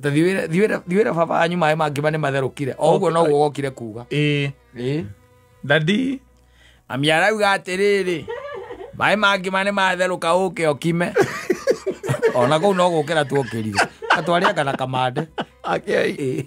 Ta thiwĩra baba wanyu maĩ ma ngima nĩ matherũkire. O ũguo noguo wokire kuga. Ĩĩ. Ĩĩ. Daddy. Mami arauga atĩrĩrĩ, maĩ ma ngima nĩ matherũka ũke ũkime. Ona kũu no gũkĩra tuokĩrire. Atwarĩanga na kamande. Akei. Ĩĩ.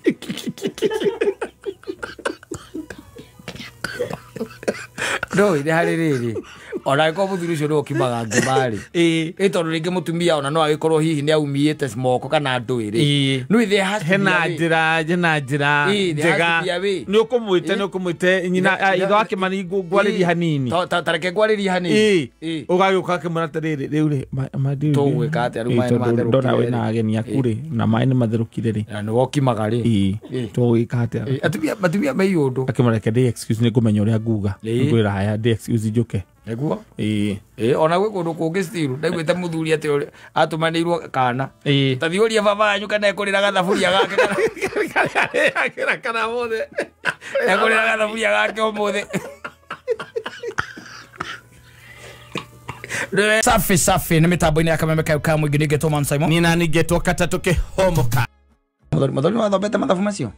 Ndũĩ nĩ harĩ rĩrĩ. Ona angĩkorwo mũthuri ũcio nĩwe ũkimaga ngima rĩ. Ĩĩ. Ĩ tondũ rĩngĩ mũtumia ona no agĩkorwo hihi nĩ aumĩte moko kana ndũĩ rĩ. Ĩĩ. No there has to be Hena a way. njĩra hena njĩra Ĩĩ, there has njega to be a way. nĩ ũkũmwĩte nĩ ũkũmwĩte nyina ithe wa Kĩmani ngwarĩrie hanini. Ta reke ngwarĩrie hanini. Ĩĩ. Ĩĩ. Ũgagĩũka akĩmwĩra atĩrĩrĩ rĩu rĩ Tũgwĩka atĩa rĩu maĩ nĩ matherũkire ndona rĩ? wĩna ageni aku rĩ na maĩ nĩ matherũkire rĩ. Na nĩwe ũkimaga rĩ. Ĩĩ. Ĩĩ. Tũgwĩka atĩa? Ĩĩ, atumia me iũndũ. Akĩmwĩra reke ndĩ excuse nĩ ngũmenya ũrĩa nguga. Ĩĩ. Ngwĩra haya ndĩ excuse njũke. Nĩguo. Ĩĩ. Ĩĩ, ona gwĩ kũndũ kũngĩ still ndaiguĩte mũthuri atĩ atũmanĩirwo kana. Ĩĩ. Ta thiĩ ũrie baba wanyu kana ekũrĩra gathaburia gake kana Akĩra kana mũthĩ. ekũrĩra gathaburia gake ũmũthĩ. Safi safi nĩ mĩtambo-inĩ ya kameme kayo ka mũingĩ nĩngetwo Man Simon. Nĩ nani ngetwo katatũ kĩhomoka. Mũthoni wathomete mathabu macio?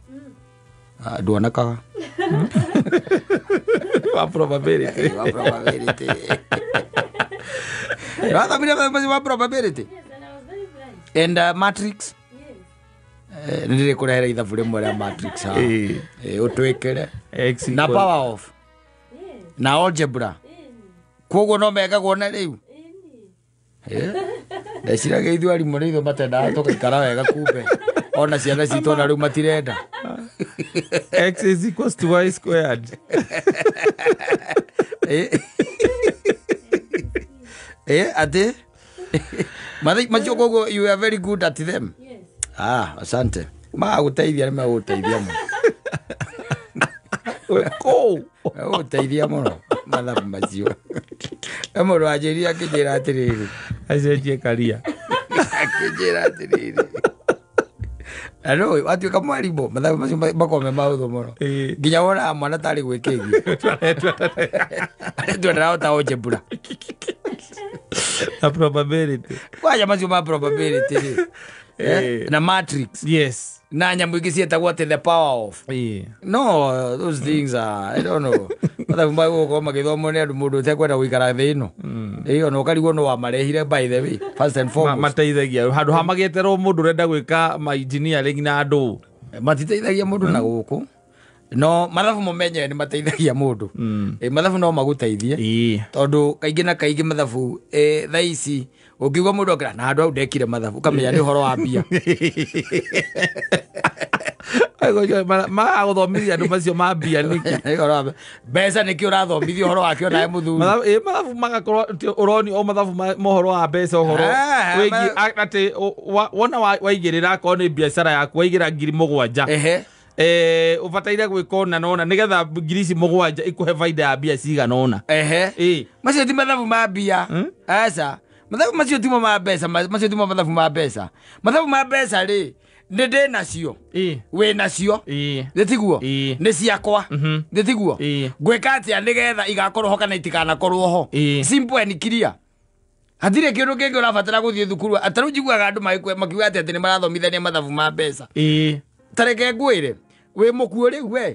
Ah, nduonekaga. Wa probability. Wa probability. Wathomire mathabu macio ma probability? Yes, and I was very bright. And matrix? Yes. Nĩ ndĩrĩkũrehera ithabu rĩmwe rĩa matrix haha. Ĩĩ. Ĩĩ, ũtwĩkĩre. X Na equal- power of Yes. na algebra. Koguo no mekagwo na rĩu. Any. Ndeciragia ithuĩ arimũ nĩ ithuĩ matendaga tũgaikara wega kumbe ona ciana citũ ona rĩu matirenda. X is equals to Y squared. Ĩĩ. Ĩĩ, atĩ macio koguo you are very good at them. Yes. Ah, asante. Magũteithia nĩ megũgũteithia mũno. Kũu. Megũgũteithia mũno mathabu macio. He mũndũ wanjĩrire akĩnjĩra atĩrĩrĩ. Acenjie karia. Akĩnjĩra atĩrĩrĩ. Na no watuĩka mwarimũ mathabu macio makoragwo me mahũthũ mũno. Ĩĩ. Nginya wonaga mwana tarĩ gwĩkĩgia. Twenderaga ta algebra. Na probability. Kwanja macio ma probability rĩ. Ĩĩ. Na matrix. Yes. Na nyamũ ingĩ ciĩtagwo atĩ the power of. Ĩĩ. No, those things are, I don't know. Mathabu ma gũkorwo magĩthomwo nĩ andũ mũndũ ũtekwenda gũikara thĩ ĩno. Ĩĩ, ona ũkarigwo nũ wamarehire by the way, first and foremost. Mateithagia handũ ha magĩeterwo mũndũ ũrenda gwĩka ma engineering na andũ. Matiteithagia mũndũ na gũkũ. No mathabu mo menyewe nĩ mateithagia mũndũ. Ĩĩ, mathabu no magũteithie. Ĩĩ. Tondũ kaingĩ na kaingĩ mathabu thaa ici ũngĩigua mũndũ akĩra na handũ hau ndekire mathabu ũkamenya nĩ ũhoro wa mbia. Magagũthomithia andũ macio ma mbia nĩkĩ? Nĩ ũhoro wa mbia. Mbeca nĩkĩ ũrathomithia ũhoro wake onawe mũthuri. Ĩĩ, mathabu magakorwo atĩ ũronio o mathabu mohoro wa mbeca ũhoro wĩgiĩ atĩ wona waigĩrĩra akorwo nĩ biacara yaku waigĩra 7,000. Ehe. Ũbataire gwĩka ũna na ũna nĩgetha 7,000 ikũhe baida ya mbia cigana ũna. Ehe. Ĩĩ. Macio ti mathabu ma mbia. Aca. Mathabu macio timo ma mbeca, macio timo mathabu ma mbeca. Mathabu ma mbeca rĩ, nĩ ndĩ nacio. Ĩĩ. Wĩ nacio. Ĩĩ. Nĩ tiguo? Ĩĩ. Nĩ ciakwa. Nĩ tiguo? Ĩĩ. Ngwĩka atĩa nĩgetha igakorwo ho kana itikanakorwo ho? Ĩĩ. Simple and clear. Hatirĩ kĩndũ kĩngĩ ũrabatara gũthiĩ thukuru. Ata rĩu njiguaga andũ makiuga atĩ nĩ marathomithania mathabu ma mbeca. Ĩĩ. Ta reke ngwĩre, wĩ mũkuũ rĩu we.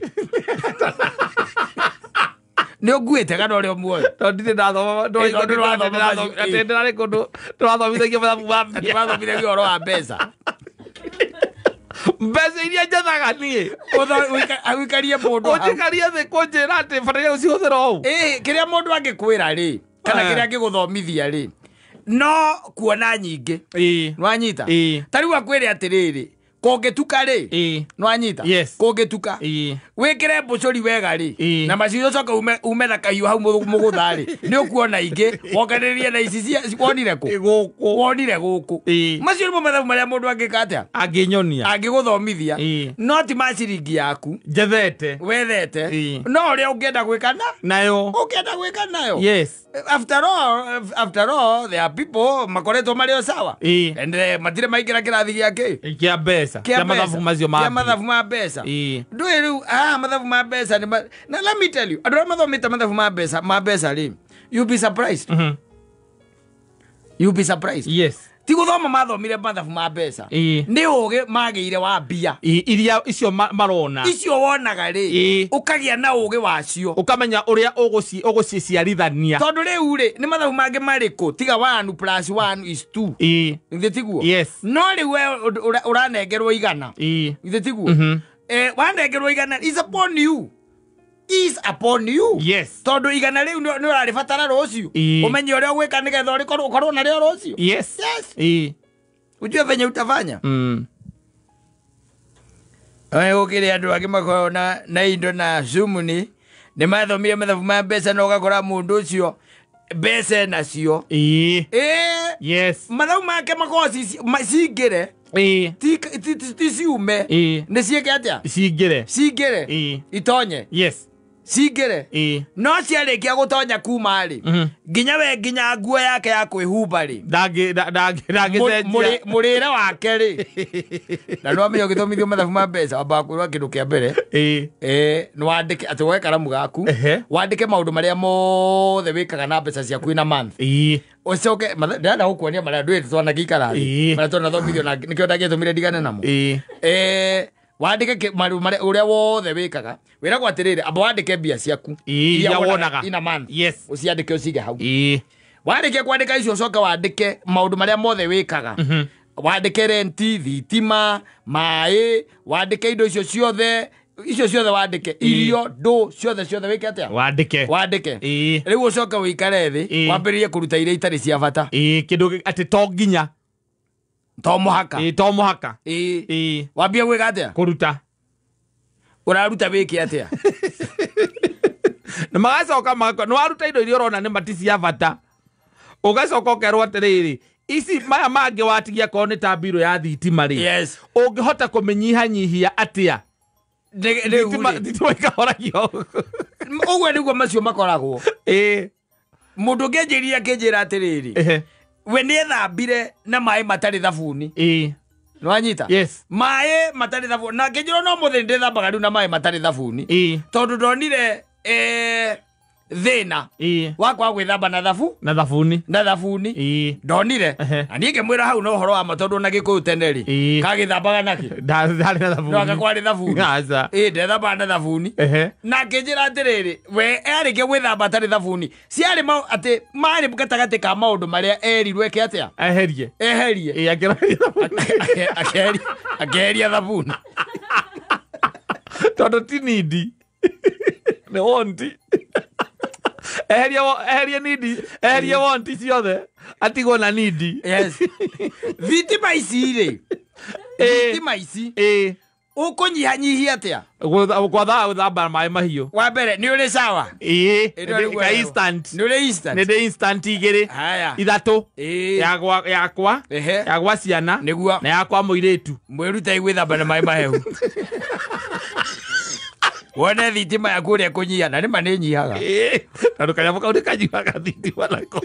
Nĩ ũnguĩte kana ũrĩ o muoyo? Tondũ ndirĩ ndathoma, Ĩĩ, tondũ ndũrathoma macio, atĩ ndĩrarĩ kũndũ tũrathomithagia mathabu ma mbia. Tũrathomithagia ũhoro wa mbeca. Mbeca iria njethaga niĩ. Ũikarie mũndũ hau. Ũnjikarie thĩ kũnjĩra atĩ bataire gũcihũthĩra ũũ. Ĩĩ, kĩrĩa mũndũ angĩkwĩra rĩ, kana kĩrĩa angĩgũthomithia rĩ, no kuona nyingĩ. Ĩĩ. Nĩwanyita? Ĩĩ. Ta rĩu akwĩre atĩrĩrĩ, kũngĩtuka rĩ, Ĩĩ. nĩwanyita? Yes. Kũngĩtuka. Ĩĩ. Wĩkĩre mbũcũri wega rĩ, Ĩĩ. na macicio ũcoke ume na kahiũ hau mũgũtha rĩ, nĩ ũkuona ingĩ, wonganĩrĩrie na ici cia wonire kũ? Gũkũ. Wonire gũkũ. Ĩĩ. Macio nĩmo mathabu marĩa mũndũ angĩka atĩa? Angĩnyonia. Angĩgũthomithia. Ĩĩ. No ti ma ciringi yaku. Njethete. Wethete. Ĩĩ. No ũrĩa ũngĩenda gwĩka na? Nayo. Ũngĩenda gwĩka nayo. Yes. After all, there are people makoretwo marĩ o sawa. Ĩĩ. And matirĩ maingĩra kĩrathi gĩa kĩ? Kĩa mbeca. Kĩa mathabu macio ma kĩa mbia. mathabu ma mbeca. Ĩĩ. Ndũĩ rĩu, mathabu ma mbeca nĩ na let me tell you, andũ arĩa mathomete mathabu ma mbeca rĩ, you'll be surprised. You'll be surprised. Yes. Ti gũthoma mathomire mathabu ma mbeca. Nĩ ũgĩ magĩire wa mbia. Iria icio marona. Icio wonaga rĩ, ũkagĩa na ũgĩ wacio. Ũkamenya ũrĩa ũgũciciarithania. Tondũ rĩu rĩ, nĩ mathabu mangĩ marĩkũ tiga 1 + 1 is 2. Githĩ tiguo? Yes. No rĩu we ũranengerwo igana. Githĩ tiguo? Wanengerwo igana is upon you. Is upon you. Yes. Tondu igana riu ni uraribatara rucio. Umenye uria ugwika nigetha urikorwo ukorwo nario rucio. Yes. Yes. Ujue venye utafanya. Oe gukiri andu angi makoragwo na indo na sumuni ni mathomire mathabu ma mbeca na ugakora mundu ucio mbeca nacio. Yes. Mathabu make makoragwo cingire. Ti ciume. Ni ciike atia? Cingire. Cingire. Itonye. Yes. Cingire. No ciarĩkia gũtonya kuma rĩ, nginya we nginya nguo yake ya kwĩhumba rĩ, ndangĩcenjia mũrĩre wake rĩ. Na nĩ wamenya ũgĩthomithio mathabu ma mbeca wambaga kwĩrwo kĩndũ kĩa mbere, nĩ wandĩke atĩ woe karamu gaku wandĩke maũndũ marĩa mothe wĩkaga na mbeca ciaku in a month. Ũcoke ndĩrenda gũkuonia marĩa ndũĩ twanagĩikara thĩ, marĩa twanathomithio na nĩkĩo ndangĩtũmire ndigane namo. Wandĩke maũndũ ũrĩa wothe wĩkaga, wĩragwo atĩrĩrĩ, amba wandĩke mbia ciaku iria wonaga in a month. Yes. Ũciandĩke ũcige hau. Warĩkia kwandĩka icio ũcoke wandĩke maũndũ marĩa mothe wĩkaga. Wandĩke renti, thitima, maĩ, wandĩke indo icio ciothe, icio ciothe wandĩke, irio, ndũ, ciothe ciothe wĩke atĩa? Wandĩke. Wandĩke. Rĩu ũcoke wĩikare thĩ, wambĩrĩrie kũruta iria itarĩ cia bata. Kĩndũ atĩ to nginya. To mũhaka. To mũhaka. Wambia gwĩka atĩa? Kũruta. Ũraruta wĩke atĩa? Na magacoka nĩ waruta indo iria ũrona nĩ mati cia bata. Ũgacoka ũkerwo atĩrĩrĩ, ici maya mangĩ watigia korwo nĩ ta mbirũ ya thitima rĩ. Yes. Ũngĩhota kũmĩnyihanyihia atĩa? Thitima ĩkahoragio. Ũguo nĩguo macio makoragwo. Mũndũ ũngĩ anjĩrire akĩnjĩra atĩrĩrĩ, we nĩ ethambire na maĩ matarĩ thabuni. Nĩwanyita? Yes. Maĩ matarĩ thabuni. Na ngĩnjĩrwo no mũthĩ ndĩthambaga rĩu na maĩ matarĩ thabuni. Tondũ ndonire thĩna wa kwaga gwĩthamba na thabu. Na thabuni. Na thabuni. Ndonire. Na niĩ ngĩmwĩra hau no ũhoro wa ma tondũ na Gĩkũyũ tene rĩ, kagĩthambaga nakĩ? Ndarĩ na thabuni. No anga kwarĩ thabuni. Aca. Ndethambaga na thabuni. Na ngĩnjĩra atĩrĩrĩ, we arĩkia gwĩthamba atarĩ thabuni, ciarĩ atĩ marĩ gatagatĩ ka maũndũ marĩa erirwo eke atĩa? Eherie. Eherie. Akĩeheria thabuni. Akĩeheria thabuni. Tondũ ti nindi. Nĩ wonti. Eheria nindi, eheria wonti ciothe, atigwo na nindi. Yes. Thitima ici rĩ, thitima ici ũkũnyihanyihia atĩa? Gwathaga gũthamba maĩ mahiũ. Wa mbere nĩ ũrĩ sawa? Ka instant. Nĩ ũrĩ instant? Nĩ ndĩ instant igĩrĩ. Haya. Ithatũ. Yakwa, ya gwa ciana, nĩguo, na yakwa mũirĩtu. Mwĩrutei gwĩthamba na maĩ mahehu. Wone thitima yaku ũrĩa ĩkũnyiha, na nĩma nĩ ĩnyihaga. Tondũ kanyamũ kau nĩ kanyuaga thitima nako.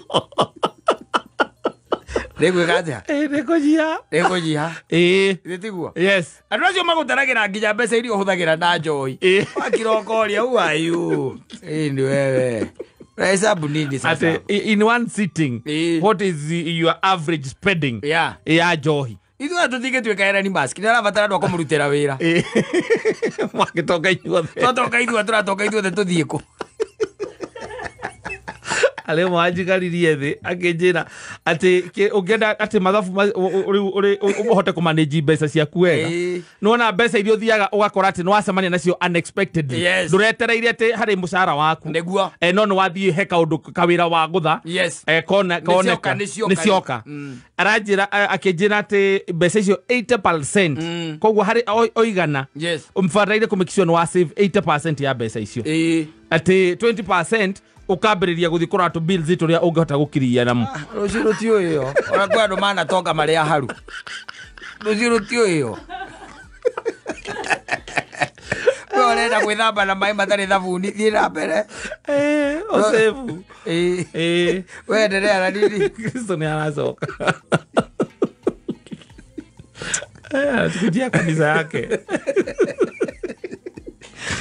Rĩgwĩka atĩa? Nĩ kũnyiha. Rĩkũnyiha. Githĩ tiguo? Yes. Andũ acio magũtaragĩra nginya mbeca iria ũhũthagĩra na njohi. Wakirokoria, who are you? Nĩ wewe. Hesabu nini sasa? Ate, in one sitting, what is your average spending ya njohi? Ithuĩ tũtingĩtuĩka Elon Musk, nĩ arabatara andũ a kũmũrutĩra wĩra. Mwagĩtonga inyuothe. Twatonga ithuothe, tũratonga ithuothe tũthiĩ kũ? Arĩa mwanjigaririe thĩ akĩnjĩra atĩ ũngĩenda atĩ mathabu rĩu ũhote kũmanage mbeca ciaku wega, nĩwona mbeca iria ũthiaga ũgakora atĩ nĩwacemania nacio unexpectedly. Ndũretereire atĩ harĩ mũcara waku. Nĩguo. No nĩwathiĩ he kaũndũ kawĩra wa gũtha. Yes. Koneka. Nĩcioka. Aranjĩra akĩnjĩra atĩ mbeca icio 80%. Koguo harĩ oigana. Yes. Ũmbataire kũmake sure nĩwa save 80% ya mbeca icio. Atĩ 20% ukambĩrĩria gũthiĩ kũrora tũ bills tũrĩa ũngĩhota gũkiria namo. Rũciũ rũtiũĩ ona kwĩ andũ manatonga marĩ aharu. Rũciũ rũtiũĩ. We ũrenda gwĩthamba na maĩ matarĩ thabuni, thiĩ na mbere. Ũsave. We endelea na nini? Kristo nĩ aracoka. Anatukutia kanitha yake.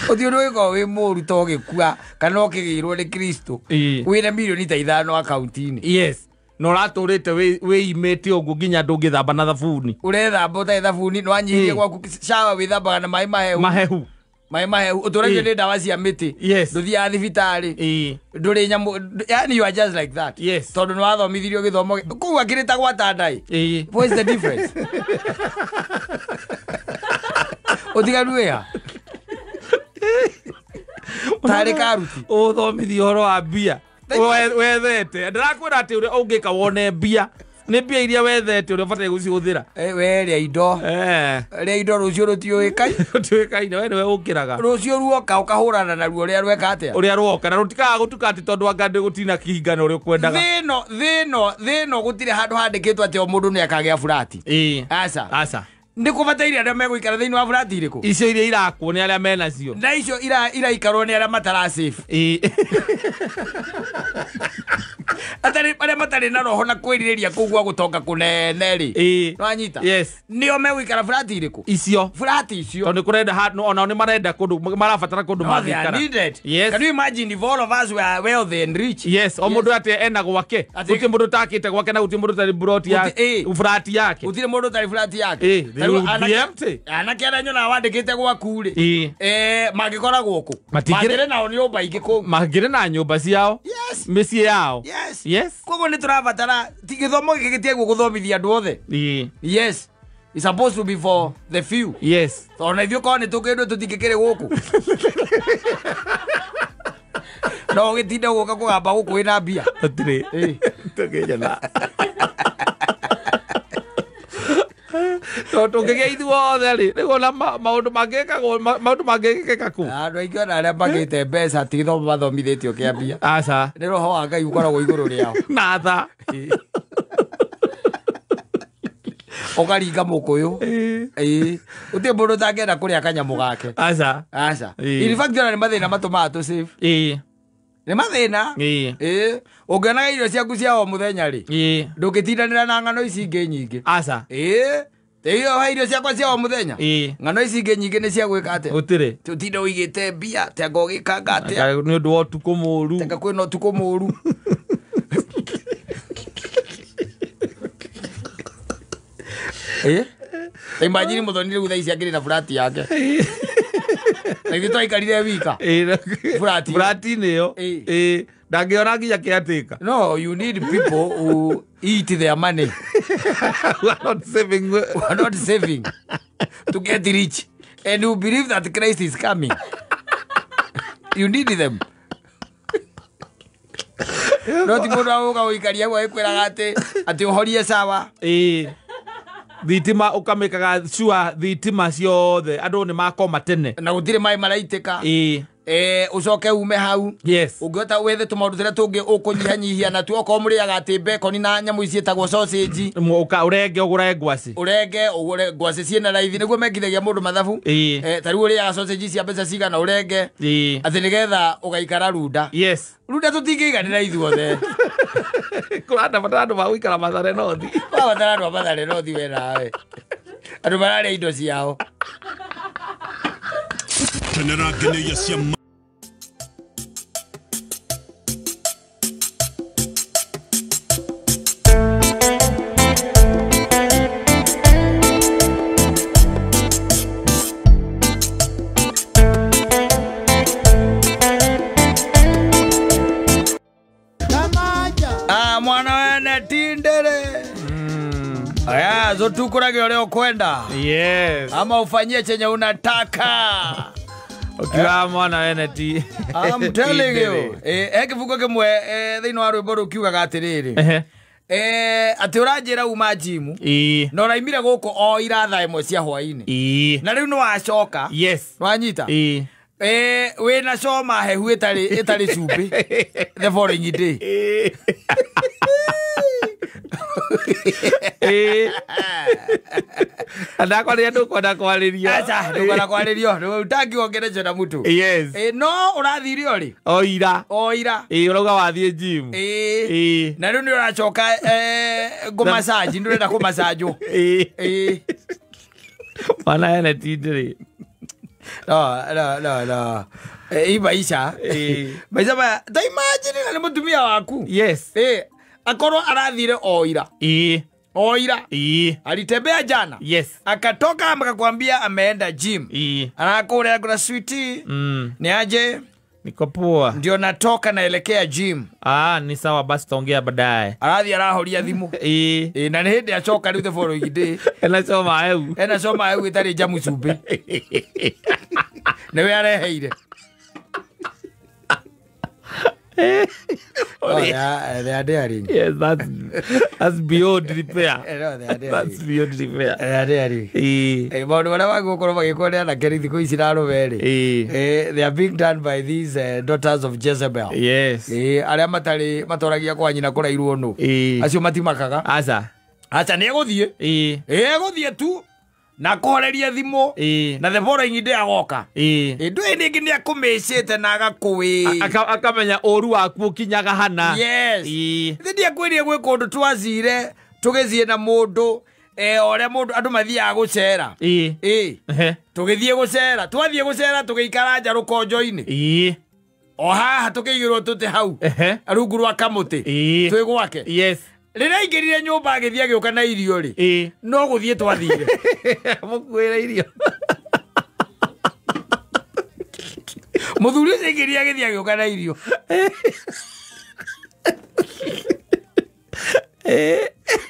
Ũthiũ ndũgĩkorwo wĩ mũru to ũgĩkua kana ũkĩgĩirwo nĩ Kristo wĩna mirioni ta 5 akaunti-inĩ. Yes. Na ũratũrĩte wĩimĩte ũguo nginya ndũngĩthamba na thabuni. Ũrethamba ũtarĩ thabuni nĩwanyihirie gwaku shower wĩthambaga na maĩ mahehu. Mahehu. Maĩ mahehu ũtũragio nĩ ndawa cia mĩtĩ. Yes. Ndũthiaga thibitarĩ. Ndũrĩ nyamũ, yani you are just like that. Yes. Tondũ nĩwathomithirio gĩthomo kũu akĩrĩ ta gwata ndai. What is the difference? Ũtiganu wĩha? Tarĩ karuti. Ũthomithio ũhoro wa mbia. Wethete. Ndĩrakwĩra atĩ ũrĩa ũngĩka wone mbia. Nĩ mbia iria wethete ũrĩa ũbataire gũcihũthĩra. We rĩa indo. Rĩa indo rũciũ rũtiũĩkaine. Rũtiũĩkaine, we nĩwe ũkĩraga. Rũciũ ruoka ũkahũrana naruo ũrĩa rweka atĩa? Ũrĩa rwoka na rũtikaga gũtuka atĩ tondũ anga gũtina kĩhingano ũrĩa ũkwendaga. Thĩ ĩno gũtirĩ handũ handĩkĩtwo atĩ o mũndũ nĩ akagĩa burati. Aca. Aca. Nĩ kũbataire arĩa megũikara thĩinĩ wa burati irĩkũ? Icio iria irakwo nĩ arĩa menacio. Na icio iraikarwo nĩ arĩa matara save. Arĩa matarĩ na roho na kwĩrirĩria kũu gwa gũtonga kũnene rĩ. Nĩwanyita? Yes. Nĩo megũikara burati irĩkũ? Icio. Burati icio. Tondũ kũrenda onao nĩ marenda kũndũ marabatara kũndũ mangĩikara. Yes. Can you imagine if all of us were wealthy and rich? Yes, o mũndũ atĩ ena gwake. Gũtirĩ mũndũ ũtakĩte gwake na gũtirĩ mũndũ ũtarĩ buroti yake. Burati yake. Gũtirĩ mũndũ ũtarĩ burati yake. They will be empty. Anake arĩa nyonaga wandĩkĩte gwaku rĩ. Mangĩkoragwo kũ? Mangĩrĩ nao nyũmba ingĩ kũu. Mangĩrĩ na nyũmba ciao. Yes. Mĩciĩ yao. Yes. Yes. Koguo nĩ tũrabatara gĩthomo gĩkĩ gĩtiagwo gũthomithia andũ othe. Yes. It's supposed to be for the few. Yes. Tondũ na ithuĩ korwo nĩ tũkĩndũ tũtingĩkĩrĩ gũkũ. No ũgĩtinde gũka kũgamba gũkũ wĩna mbia. Tũtirĩ. Tũkĩnjona. Tondũ tũngĩgĩa ithuothe rĩ, nĩguo maũndũ mangĩkagwo, maũndũ mangĩkĩka kũ? Andũ aingĩ ona arĩa magĩte mbeca ti gĩthomo mathomithĩtio kĩa mbia. Aca. Nĩ roho wa Ngai ũkoragwo igũrũ rĩao. Na tha. Ũkaringa mũkũyũ. Gũtirĩ mũndũ ũtangĩenda kũrĩa kanyamũ gake. Aca. Aca. In fact ona nĩ mathĩna matũmaga tũ save. Nĩ mathĩna. Ũngĩonaga irio ciaku cia o mũthenya rĩ, ndũngĩtindanĩra na ng'ano ici ingĩ nyingĩ. Aca. Iyo he irio ciakwa cia o mũthenya. Ng'ano ici ingĩ nyingĩ nĩ cia gwĩka atĩa? Gũtirĩ. Tũtinde ũigĩte mbia, tenga ũgĩkanga atĩa? Nĩ ũndũ wa ũtukũ mũũru. Tenga kwĩna ũtukũ mũũru. Imagine mũthoni rĩu thaa ici akĩrĩ na burati yake. Na ithuĩ twaikarire wika. Burati. Burati-inĩ ĩyo. Ndangĩona nginya kĩatĩka. No, you need people who eat their money. Who are not saving. Who are not saving to get rich and who believe that Christ is coming. You need them. No ti mũndũ agũka gũikaria guo agĩkwĩraga atĩ ũhorie sawa. Thitima ũkamĩkaga sure thitima ciothe andũ nĩ makoma tene. Na gũtirĩ maĩ maraitĩka. Ũcoke ume hau. Yes. Ũngĩhota wethe tũmaũndũ tũrĩa tũngĩ ũkũnyihanyihia natuo okorwo mũrĩaga atĩ bacon na nyamũ ici ciĩtagwo sausage. Ũrenge ũgũre ngwacĩ. Ũrenge ũgũre ngwacĩ ciĩna raithi nĩguo mekithagia mũndũ mathabu. Ta rĩu ũrĩaga sausage cia mbeca cigana ũrenge. Atĩ nĩgetha ũgaikara runda. Yes. Runda tũtingĩiganĩra ithuothe. Kũrabatara andũ ma gũikara Mathare North. Kũrabatara andũ a Mathare North we nawe. Andũ mararĩa indo ciao. Mwana wene tindere. Aya, zotukurage ũrĩa ũkwenda. Yes. Ama ufanyie chenye unataka. Ukiwa mwana wene ti. I'm telling you. Kibuko kimwe thĩinĩ wa rwĩmbo rũkiugaga atĩrĩrĩ. Atĩ ũranjĩra uma gym. Na ũraimire gũkũ o ira thaa ĩmwe cia hwaĩ-inĩ. Na rĩu nĩwacoka. Yes. Nĩwanyita? Wĩna coma hehu ĩtarĩ cumbĩ the following day. Andakwarĩria ndũkwenda kwarĩrio. Aca, ndũkwenda kwarĩrio. Ũtangĩongerecio na mũtu. Yes. No ũrathire o rĩ? O ira. O ira. Ũrauga wathiĩ gym. Na rĩu nĩ ũracoka ngũmacaji, ndũrenda kũmacanjwo. Mwana ene tindĩrĩ. No, no, no, no. Hii maisha. Maisha maya. Ta imagine na nĩ mũtumia waku. Yes. Akorwo arathire oira. Oira. Alitembea jana. Yes. Akatoka akakwambia ameenda gym. Anakula kuna sweetie. Ni aje? Niko poa. Ndio natoka naelekea gym. Ah, ni sawa basi tutaongea baadaye. Arathi arahoria thimu. Na ni hindi acoka riu the following day. Enacoma eu. Enacoma eu itari njamu cumbĩ. Niwe areheire. Oh, yeah, they are daring. Yes, that's beyond repair. No, they are daring. That's beyond repair. They are daring. Maũndũ marĩa magũkorwo magĩkwo nĩ anake thikũ ici na arũme rĩ, they are being done by these daughters of Jezebel. Yes. Arĩa matarĩ matoragia kwa nyina kũrairwo nũ. Acio matimakaga. Aca. Aca nĩ egũthiĩ. Egũthiĩ tu na kũhoreria thimũ na the following day agoka. Ndũĩ ningĩ nĩ akũmĩcĩte na agakũĩ. Akamenya ũru waku ũkinyaga hana. Yes. Thĩ ndiakwĩrire gwĩ kũndũ twacire tũgĩthiĩ na mũndũ ũrĩa mũndũ andũ mathiaga gũcera. Tũgĩthiĩ gũcera, twathiĩ gũcera tũgĩikara nja rũkonjo-inĩ. O haha tũkĩigĩrwo tũtĩ hau rungu rwa kamũtĩ twĩ gwake. Yes. Rĩrĩa aingĩrire nyũmba agĩthiĩ agĩũka na irio rĩ, no gũthiĩ twathire. Mũkuĩre irio. Mũthuri ũcio aingĩrire agĩthiĩ agĩũka na irio.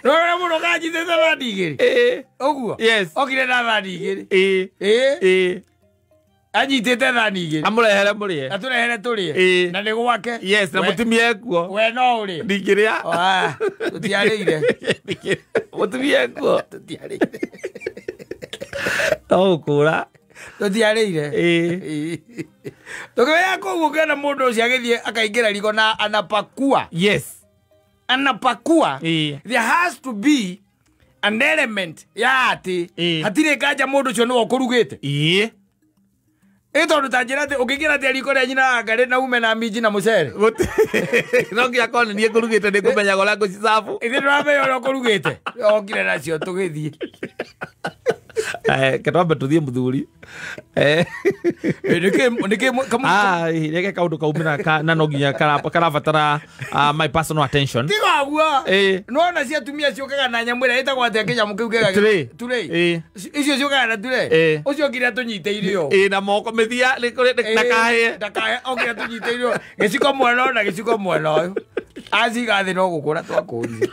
Rora mũno kanyitĩte thani igĩrĩ. Ũguo? Yes. Okire na thani igĩrĩ. Anyitĩte thani igĩrĩ. Amũrehere mũrĩe. Atũrehere tũrĩe. Na nĩ gwake. Yes, na mũtumia ekuo. We no ũrĩe. Ndingĩrĩa. Tũtiarĩire. Mũtumia ekuo. Tũtiarĩire. No gũkũra. Tũtiarĩire. Tũkĩoya kũu ũkĩona mũndũ ũcio agĩthiĩ akaingĩra riko na anapakua. Yes. Anapakua. There has to be an element ya atĩ hatirĩ nganja mũndũ ũcio nĩwe ũkũrugĩte. Ĩ tondũ ta njĩra atĩ ũngĩingĩra atĩa riko rĩa nyina ngarĩ na ume na minji na mũcere. No nginya korwo nĩ niĩ ngũrugĩte nĩ ngũmenyaga ũrĩa ngũcicabu. Ithuĩ tũramenya ũrĩa ũkũrugĩte. Okire nacio tũgĩthiĩ. Ke twambe tũthiĩ mũthuri. Nĩkĩ kaũndũ kaumĩra na no nginya karabatara my personal attention. Tiga ũguo. Nĩwona cia atumia ciũkaga na nyamũ ĩrĩa ĩtagwo atĩa kĩnyamũ kĩu kĩega? Tray. Tray. Icio ciũkaga na tray. Ũcio okire atũnyitĩire ũũ. Na moko mĩthia ndakahĩe. Ndakahĩe okire atũnyitĩire ũũ. Gĩciko mwena ũyũ na gĩciko mwena ũyũ. Aciga thĩ no gũkũra twakũrire.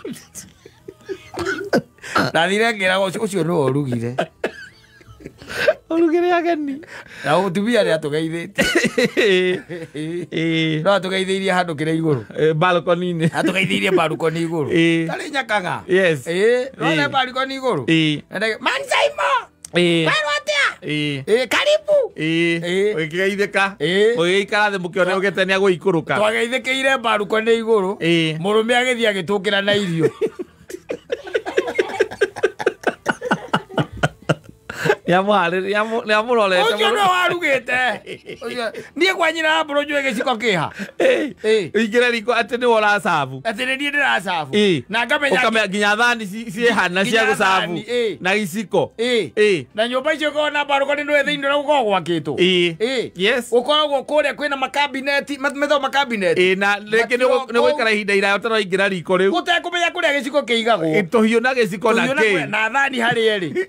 Ndathire ngĩra ũcio nĩwe ũrugire. Ũrugire ageni. Na mũtumia nĩ atũgeithĩtie. No atũgeithĩirie handũ kĩrĩa igũrũ. Balcony-inĩ. Atũgeithĩirie balcony igũrũ. Tarĩ nyakaga. Yes. Nona balcony igũrũ. Man Saimo. Kwerwo atĩa? Karibu. Ũgĩkĩgeithĩka. Ũgĩgĩikara thĩ mũkĩone ũgĩte nĩ agũikũrũka. Twageithĩkĩire balcony igũrũ. Mũrũme agĩthiĩ agĩtũkĩra na irio. Nĩamũrorete. Ũcio nĩwe warugĩte. Niĩ kwa nyina wa mbũrũ njũĩ gĩciko kĩha. Ũingĩre riko atĩ nĩwe ũracabu. Atĩ nĩ niĩ ndĩracabu. Na ngamenya ũkamenya nginya thani ciĩhana cia gũcabu na gĩciko. Na nyũmba icio ĩkoragwo na balcony nĩwe thĩinĩ ũrĩa gũkoragwo gwakĩtwo. Yes. Gũkoragwo kũrĩa kwĩna makabineti, metagwo makabineti. Na rĩngĩ nĩ ũgũikara ihinda iraya ũtaraingĩra riko rĩu. Ũtekũmenya kũrĩa gĩciko kĩigagwo. Tũhiũ na gĩciko na kĩ. Na thani harĩ erĩ.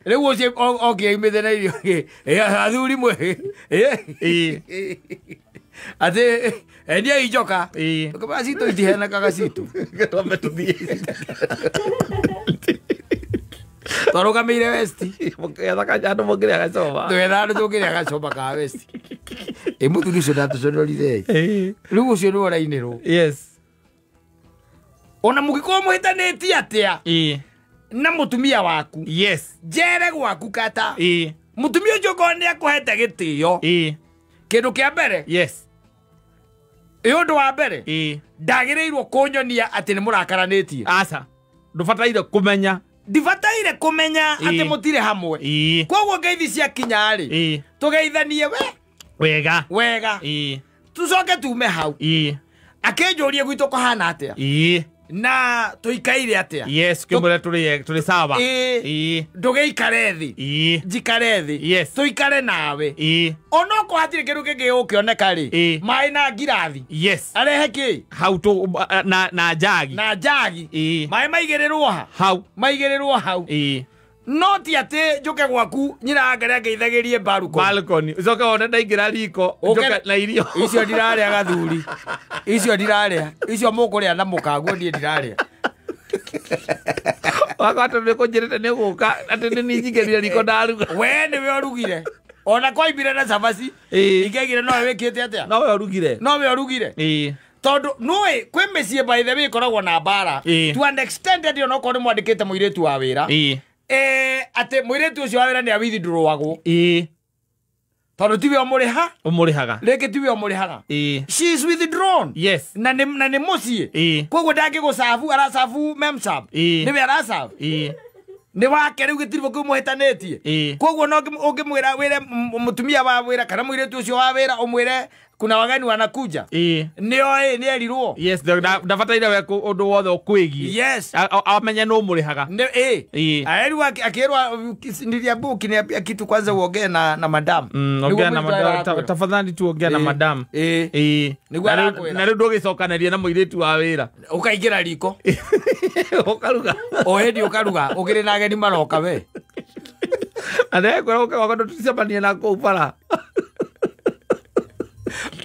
Rĩu ũcio okire aumĩte na irio athuri mwe atĩ endia ijoka tũkĩmera citũ itihenekaga citũ. Twambe tũthiĩ. Twarũgamĩire West. Mũkĩetha kanyandũ mũkĩrĩa gacoma. Twetha andũ tũkĩrĩa gacoma ka West. Ĩ mũthuri ũcio ndatũconorire. Rĩu ũcio nĩwe ũrainĩrwo. Yes. Ona mũngĩkorwo mũhĩtanĩtie atĩa na mũtumia waku. Yes. Njere gwaku kata. Mũtumia ũcio okorwo nĩ akũhete gĩtĩo. Kĩndũ kĩa mbere. Yes. Ĩ ũndũ wa mbere. Ndagĩrĩirwo kũnyonia atĩ nĩ mũrakaranĩtie. Aca. Ndũbataire kũmenya. Ndibataire kũmenya atĩ mũtirĩ hamwe. Koguo ngeithi ciakinya rĩ, tũgeithanie we wega. Wega. Tũcoke tume hau. Akĩnjũrie gwitũ kũhana atĩa. Na tuikaire atia? Yes, kimwire turi sawa. Ndũgĩikare thĩ. Njikare thĩ. Yes. Tuikare nawe. Onokorwo hatirĩ kĩndũ kĩngĩ gĩgũkĩoneka rĩ, maĩ na ngirathi. Yes. Arehe kĩ? Hau tu na njagi. Na njagi. Maĩ maigĩrĩrwo ha? Hau. Maigĩrĩrwo hau. No ti atĩ njũke gwaku nyina ngarĩa ngeithagĩrie balcony. Balcony. Ucoke wone ndaingĩra riko njoke na irio. Icio ndirarĩa gathuri. Icio ndirarĩa. Icio mũkũrĩa na mũkaguo niĩ ndirarĩa. Wakwa tondũ nĩũkũnjĩrĩte nĩũgũka atĩ nĩ niĩ njingĩrire riko ndaruga. We nĩwe ũrugire. Ona kwaimbire na cabaci. Ingĩaigire nowe wĩkĩte atĩa? Nowe ũrugire. Nowe ũrugire. Tondu nũĩ kwĩ mĩciĩ by the way ĩkoragwo na mbara. To an extent atĩ onokorwo nĩ mwandĩkĩte mũirĩtu wa wĩra. Atĩ mũirĩtu ũcio wa wĩra nĩ awithindũrwagwo. Tondũ tiwe ũmũrĩha. Ũmũrĩhaga. Rĩngĩ tiwe ũmũrĩhaga. She is withdrawn. Yes. Na nĩ mũciĩ. Koguo ndangĩgũcabu aracabu memsab. Nĩwe aracabu. Nĩ wake rĩu gĩtiribũ kĩu mũhĩtanĩtie. Koguo no ũngĩmwĩra wĩre mũtumia wa wĩra kana mũirĩtu ũcio wa wĩra ũmwĩre kuna wageni wanakuja. Nĩoĩ nĩerirwo. Yes, ndabataire we ũndũ wothe ũkwĩgiĩ. Yes. Amenye nũ ũmũrĩhaga. Aerirwo akĩrwo niliambiwa ukiniambia kitu kwanza uongee na madam. Ongea na madam. Tafadhali tu ongea na madam. Na rĩu ndũgĩcokanĩria na mũirĩtu wa wĩra. Ũkaingĩra riko. Ũkaruga. O hĩndĩ ũkaruga ũkĩrĩ na ageni maroka we. Na ndekwĩra ũke gwakwa tũticemanie na kũu bara.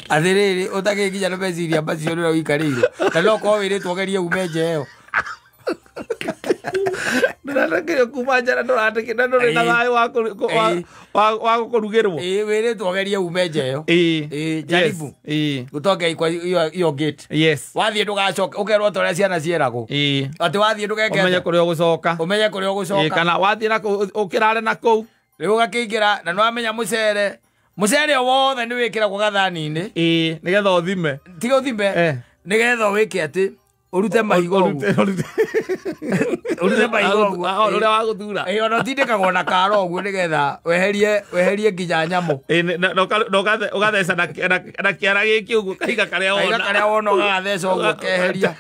Atĩrĩrĩ ũtagĩkinya nĩ meciria macio nĩwe ũikarĩire. Na no korwo wĩrĩtwo ũgerie ume nja ĩyo. Ndũratekerio kuma nja na ndũratekera ndũrĩ na thayũ wa gũkũrugĩrwo. Wĩrĩtwo ũgerie ume nja ĩyo. Jaribu. Gũtoke iyo gate. Yes. Wathiĩ ndũgacoke ũkerwo ta ũrĩa ciana ciĩragwo. Atĩ wathiĩ ndũgeke ũmenye kũrĩa ũgũcoka. Ũmenye kũrĩa ũgũcoka. Kana wathiĩ na kũu ũkĩrare na kũu. Rĩu ũgakĩingĩra na nĩwamenya mũcere. Mũcere o wothe nĩ wĩkĩragwo gathani-inĩ. Nĩgetha ũthime. Tiga ũthime. Nĩgetha wĩke atĩ ũrute mahiga ũguo. Ũrute mahiga ũguo. Ũrĩa wa gũthura. Ona ũtindĩkagwo na kara ũguo nĩgetha weherie nginya nyamũ. Na ũgatheca na kĩara gĩkĩ ũguo kahiga karĩa wona. Kahiga karĩa wona ũgagatheca ũguo ũkeheria.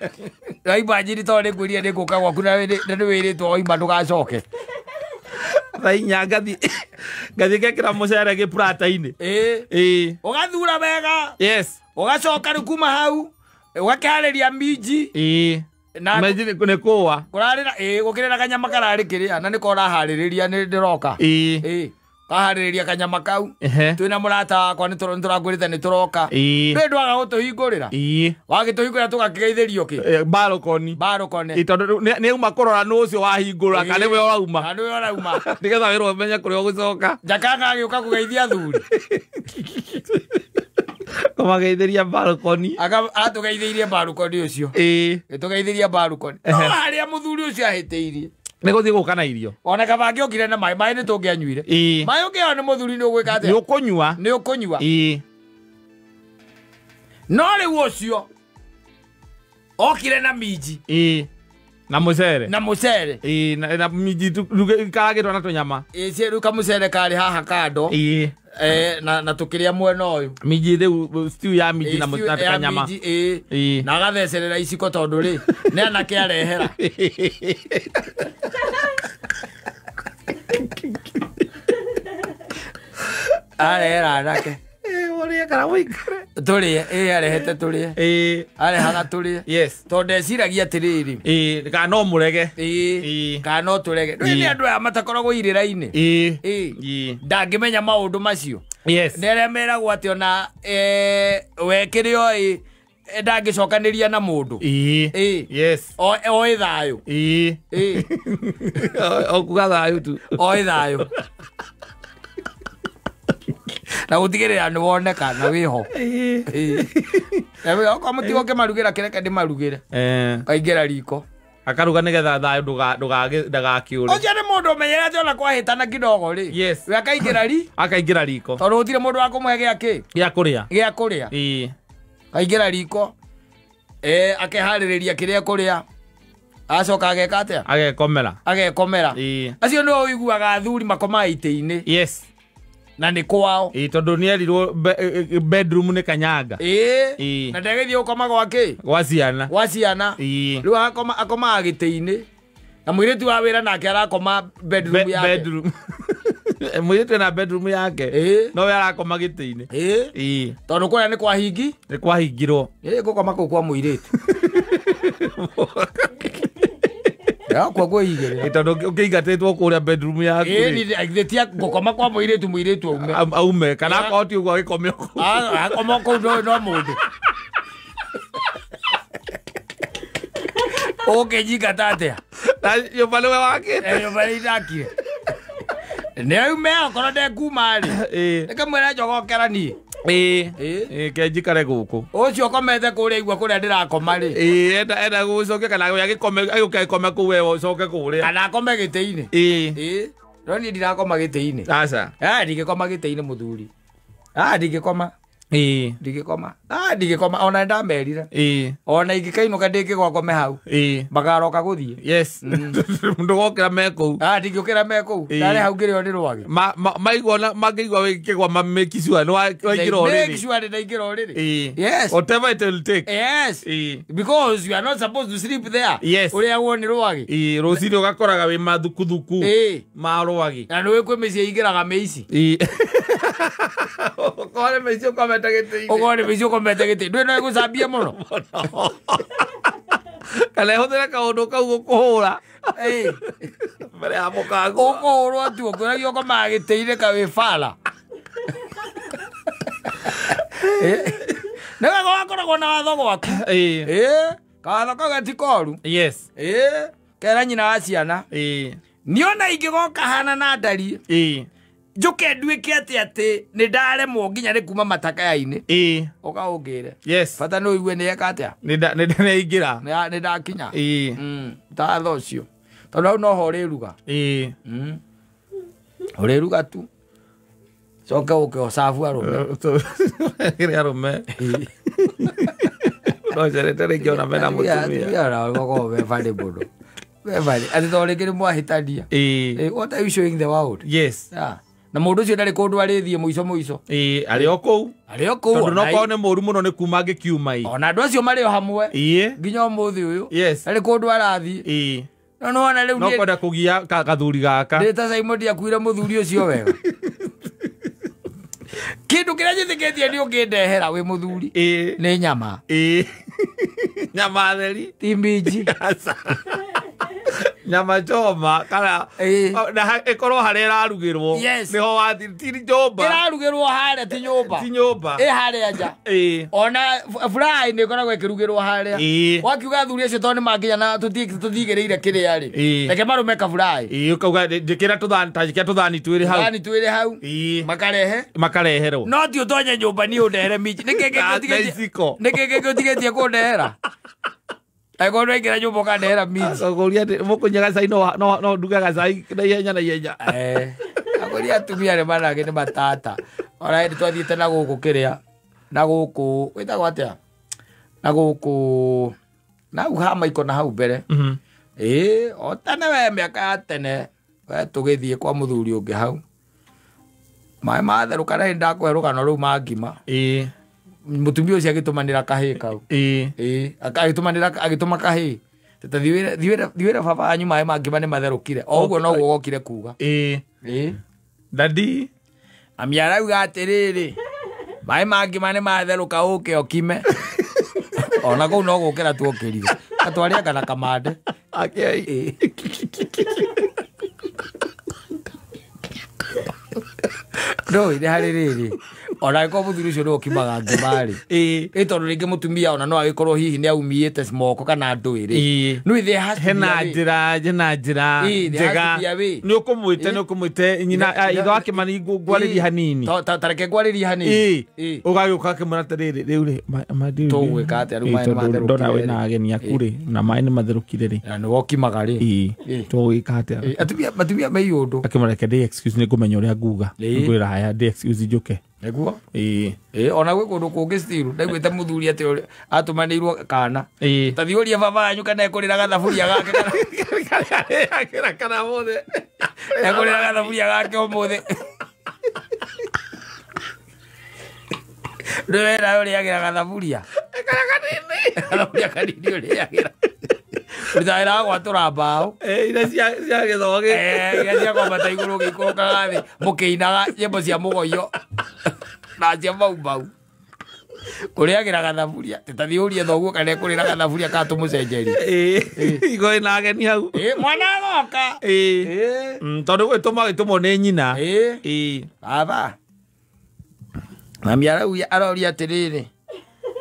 Na imagine tondũ nĩngwĩrire nĩngũka gwaku na nĩ wĩrĩtwo waima ndũgacoke. Thaa inya ngathiĩ ngekĩra mũcere gĩburata-inĩ. Ũgathura wega. Yes. Ũgacoka rĩu kuma hau ũgakĩharĩria minji. Na minji nĩ kũa. Kũrarĩ na gũkĩrĩ na kanyama kararĩ kĩrĩa na nĩko ũraharĩrĩria nĩ ndĩroka. Kaharĩrĩria kanyama kau. Twĩna mũrata wakwa nĩ tũrakwĩrĩte nĩ tũroka. Ndũĩ ndwaga gũtũhingũrĩra. Wagĩtũhingũrĩra tũgakĩgeithĩrio kĩ? Balcony. Balcony. Tondũ nĩ uma kũrora nũ ũcio wahingũra kana nĩwe ũrauma. Kana nĩwe ũrauma. Nĩgetha wĩrwo ũmenye kũrĩa ũgũcoka. Jakanga agĩũka kũgeithia athuri. Kũmageithĩria balcony. Atũgeithĩirie balcony ũcio. Gĩtũgeithĩria balcony. No harĩa mũthuri ũcio ahĩtĩirie. Nĩ gũthiĩ gũka na irio. Ona kaba angĩokire na maĩ, maĩ nĩ tũngĩanyuire. Maĩ ũngĩheo nĩ mũthuri nĩ ũgwĩka atĩa? Nĩ ũkũnyua. Nĩ ũkũnyua. No rĩu ũcio okire na minji. Na mũcere. Na mũcere. Na minji ikaragĩtwo na tũnyama. Rĩu kamũcere karĩ haha kando. Na tũkĩrĩa mwena ũyũ. Minji rĩu stew ya minji na kanyama. Na agathecerera iciko tondũ rĩ nĩ anake arehera. Arehera anake. Ũrĩe kana ũikare. Tũrĩe, arehete tũrĩe. Arehaga tũrĩe. Yes. Tondũ ndeciragia atĩrĩrĩ. Kana no mũrege. Kana no tũrege. Rĩu nĩ andũ aya matakoragwo irĩra-inĩ. Ndangĩmenya maũndũ macio. Yes. Nĩ arĩa meragwo atĩ ona we kĩrĩa oĩ ndangĩcokanĩria na mũndũ. Yes. Oĩ thayũ. Okuga thayũ tu. Oĩ thayũ. Na gũtigĩrĩra nĩ woneka na wĩho. Okorwo mũtigo ũkĩmarugĩra kĩreke ndĩmarugĩre. Kaingĩra riko. Akaruga nĩgetha thayũ ndũgakĩũre. Ũcio nĩ mũndũ ũmenyerete ona kwahĩtana kidogo rĩ. Yes. We akaingĩra riko. Tondũ gũtirĩ mũndũ wa kũmũhe gĩa kĩ? Gĩa kũrĩa. Gĩa kũrĩa. Kaingĩra riko. Akeharĩrĩria kĩrĩa kũrĩa. Acoka ageka atĩa? Agekomera. Agekomera. Acio nĩo ũiguaga athuri makomaga itĩ-inĩ. Yes. Na nĩ kwao. Ĩĩ tondũ nĩ erirwo bedroom nĩ kanyanga. Ĩĩ. Na ndegĩthiĩ gũkoma gwake? Gwa ciana. Gwa ciana. Ĩĩ. Rĩu akomaga gĩtĩ-inĩ. Na mũirĩtu wa wĩra nake arakoma bedroom yake. Bedroom. Mũirĩtu ena bedroom yake. No we arakoma gĩtĩ-inĩ. Ĩĩ. Tondũ kũrĩa nĩ kwa hingi? Nĩ kwahingirwo. Ĩĩ ngũkoma kũu kwa mũirĩtu. Yakwa kwĩigĩrĩra. Tondũ ũkĩingatĩtwo kũrĩa bedroom yaku. Ĩĩ nĩ tia ngũkoma kwa mũirĩtu mũirĩtu aume. Aume kana akorwo ti ũguo agĩkome kũu. Akoma kũu no mũndũ. Ũkĩnyingata atĩa? Na nyũmba nĩwe wakĩte. Nyũmba nĩ ndakire. Nĩ aume okorwo ndekuma rĩ. Reke mwĩre njogokera niĩ. Ĩĩ ke njikare gũkũ. Ũcio ũkomete kũrĩa igua kũrĩa ndĩrakoma rĩ. Ĩĩ enda gũcoke kana we agĩkome agĩũke agĩkome kũu we ũcoke kũrĩa. Kana akome gĩtĩ-inĩ. Ĩĩ. No niĩ ndirakoma gĩtĩ-inĩ. Aca. Ndingĩkoma gĩtĩ-inĩ mũthuri. Ndingĩkoma. Ĩĩ. Ndingĩkoma. Ndingĩkoma ona ndamerire. Ĩĩ. Ona ingĩkainũka ndĩngĩgwa ngome hau. Ĩĩ. Magaroka gũthiĩ. Yes. Ndũgokĩra me kũu. Ndingĩũkĩra me kũu. Ndarĩ hau ngĩrĩo nĩ rwagĩ. Maigua mangĩigua wĩkĩgwa ma make sure nĩ waingĩra ũrĩrĩ. Make sure nĩ ndaingĩra ũrĩrĩ. Ĩĩ. Yes. Whatever it will take. Yes. Ĩĩ. Because you are not supposed to sleep there. Yes. Ũrĩagwo nĩ rwagĩ. Ĩĩ rũcinĩ ũgakoraga wĩ mathukuthuku. Ĩĩ. Ma rwagĩ. Na nĩũĩ kwĩ mĩciĩ ingĩraga mĩici. Ĩĩ. Ũkore mĩici ũkomete gĩtĩ-inĩ. Ũkore mĩici ũkomete gĩtĩ. Ndũĩ no ĩgũcambie mũno. Kana ĩhũthĩre kaũndũ kau gũkũhũra. Ĩĩ. Mbere ya mũkango. Ũkũhũrwo tu ũkwĩragio ũkomaga gĩtĩ-inĩ ka wĩ bara. Nĩ wega wakoragwo na watho gwaku. Ĩĩ. Kawatho kau gati koru. Yes. Ĩĩ. Kera nyina wa ciana. Ĩĩ. Niĩ ona ingĩgoka hana na ndariĩ. Ĩĩ. Njuke nduĩke atĩ nĩ ndaremwo nginya nĩ kuma matakaya-inĩ. Ĩĩ. Ũka ũngĩre. Yes. Bata nĩ ũigue nĩ eka atĩa? Nĩ ndaingĩra. Nĩ ndakinya. Ĩĩ. Tatho ũcio. Tondũ hau noho ũrĩruga. Ĩĩ. Ũrĩruga tu. Coke ũke ũcabu arũme. Kĩrĩa arũme. No njerete rĩngĩ ona mena mũtumia. Atumia nao makoragwo me funny mũno. Me funny. Atĩ tondũ rĩngĩ nĩ mwahĩtania. Ĩĩ. What are you showing the world? Yes. Yeah. Na mũndũ ũcio ndarĩ kũndũ arĩthiĩ mũico mũico. Ĩĩ arĩ o kũu. Arĩ o kũu. Tondũ no korwo nĩ mũru mũno nĩ kuma angĩkiuma ĩ. Ona andũ acio marĩ o hamwe. Ĩĩ. Nginya ũmũthĩ ũyũ. Yes. Ndarĩ kũndũ arathiĩ. Ĩĩ. No nĩwona rĩu No kwenda kũgia gathuri gaka. Ndĩ ta Simon ndiakuire mũthuri ũcio wega. Kĩndũ kĩrĩa njĩtĩkĩtie nĩ ũngĩndehera wĩ mũthuri. Ĩĩ. Nĩ nyama. Ĩĩ. Nyama theri. Ti minji. Nyama choma kana na ĩkorwo harĩa ĩrarugĩrwo. Yes. Nĩho wathi ti nyũmba. Ĩrarugĩrwo harĩa ti nyũmba. Ti nyũmba. Ĩ harĩa nja. Ĩĩ. Ona fry nĩ ĩkoragwo ĩkĩrugĩrwo harĩa. Ĩĩ. Wakiuga athuri acio tondũ nĩ manginya na tũtigĩrĩire kĩrĩa rĩ. Ĩĩ. Reke marume kaburai. Ĩĩ ũkauga njĩkĩra tũthani ta njĩkĩra tũthani twĩrĩ hau. Tũthani twĩrĩ hau. Ĩĩ. Makarehe. Makareherwo. No ti ũtonye nyũmba niĩ ũndehere minji. Nĩkĩ kĩngĩ ũtigĩtie kũndehera? Angĩkorwo nĩwaingĩra nyũmba ũkandehera minji. Ũkũria atĩ mũkũnyua gacai no nduge gacai na ihenya na ihenya. Akũria atumia nĩ manage nĩ matata. Ona hĩndĩ twathiĩte na gũkũ kĩrĩa na gũkũ wĩtagwo atĩa? Na gũkũ na hau ha maiko na hau mbere. Ĩĩ o tene we mĩaka ya tene we tũgĩthiĩ kwa mũthuri ũngĩ hau. Maĩ matherũka na ndakũhe rũgano rũu ma ngima. Ĩĩ. Mũtumia ũcio agĩtũmanĩra kahĩĩ kau. Ĩĩ. Agĩtũmanĩra agĩtũma kahĩĩ. Tata thiwĩre baba wanyu maĩ ma ngima nĩ matherũkire. O ũguo noguo wokire kuga. Ĩĩ. Ĩĩ. Daddy. Mami arauga atĩrĩrĩ maĩ ma ngima nĩ matherũka ũke ũkime. Ona kũu no gũkĩra tuokĩrire. Atwarĩanga na kamande. Akĩai. Ndũĩ nĩ harĩ rĩrĩ. Ona angĩkorwo mũthuri ũcio nĩwe ũkimaga ngima rĩ. Ĩĩ. Ĩ tondũ rĩngĩ mũtumia ona no agĩkorwo hihi nĩ aumĩte moko kana ndũĩ rĩ. Ĩĩ. No there has to be Hena a way. njĩra njĩra Ĩĩ, there has njega. to be a way. Nĩ ũkũmwĩte nĩ ũkũmwĩte nyina ithe wa Kĩmani ngwarĩrie hanini. Ta reke ngwarĩrie hanini. Ĩĩ. Ĩĩ. Ũgagĩũka akĩmwĩra atĩrĩrĩ rĩu rĩ Tũgwĩka atĩa rĩu maĩ nĩ matherũkire ndona rĩ. wĩna ageni aku rĩ na maĩ nĩ matherũkire rĩ. Na nĩwe ũkimaga rĩ. Ĩĩ. Ĩĩ. Tũgwĩka atĩa? Ĩĩ, atumia me iũndũ. Akĩmwĩra reke ndĩ excuse nĩ ngũmenya ũrĩa nguga. Ĩĩ. Ngwĩra haya ndĩ excuse njũke. Nĩguo? Ĩĩ. Ĩĩ, ona gwĩ kũndũ kũngĩ still ndaiguĩte mũthuri atĩ atũmanĩirwo kana. Ĩĩ. Ta thiĩ ũrie baba wanyu kana ekũrĩra gathaburia gake kana Akĩra kana mũthĩ. ekũrĩra gathaburia gake ũmũthĩ. Ndĩwĩra ũrĩagĩra gathaburia. Kana kanini. Gathaburia kanini ũrĩagĩra. Ũrutaga wĩra wa gwatũra mbaũ. Iria cia gĩthogĩ. Iria cia kwambata igũrũ ũgĩikũrũkaga thĩ mũkĩinaga nyĩmbo cia mũgoyo na cia mau mau. Ũrĩagĩra gathaburia. Tathiĩ ũrie thoguo kana ekũrĩra gathaburia kana tũmũcenjerie. Igo ĩna ageni hau. Mwana agoka. Tondũ gwĩtũmwo nĩ nyina. Baba. Mami aroria atĩrĩrĩ,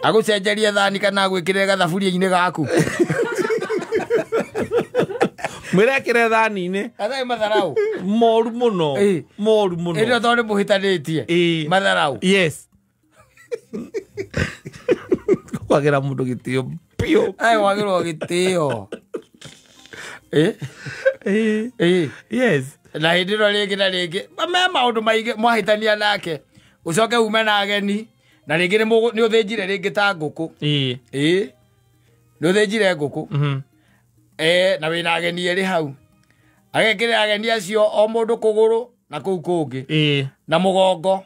agũcenjerie thani kana agwĩkĩrĩre gathaburia-inĩ gaku. Mwĩrekĩre thani-inĩ. Gathai matharau. Moru mũno. Moru mũno. Ĩno tondũ nĩ mũhĩtanĩtie. Matharau. Yes. Kwagĩra mũndũ gĩtĩo biũ. Wagĩrwo gĩtĩo. Yes. Na hĩndĩ ĩno rĩngĩ na rĩngĩ me maũndũ maingĩ mwahĩtania nake. Ucoke ume na ageni na rĩngĩ nĩ ũthĩnjire rĩngĩ ta ngũkũ. Nĩ ũthĩnjire ngũkũ. Na wĩna ageni erĩ hau. Agekĩrĩra ageni acio o mũndũ kũgũrũ na kũu kũngĩ. Na mũgongo.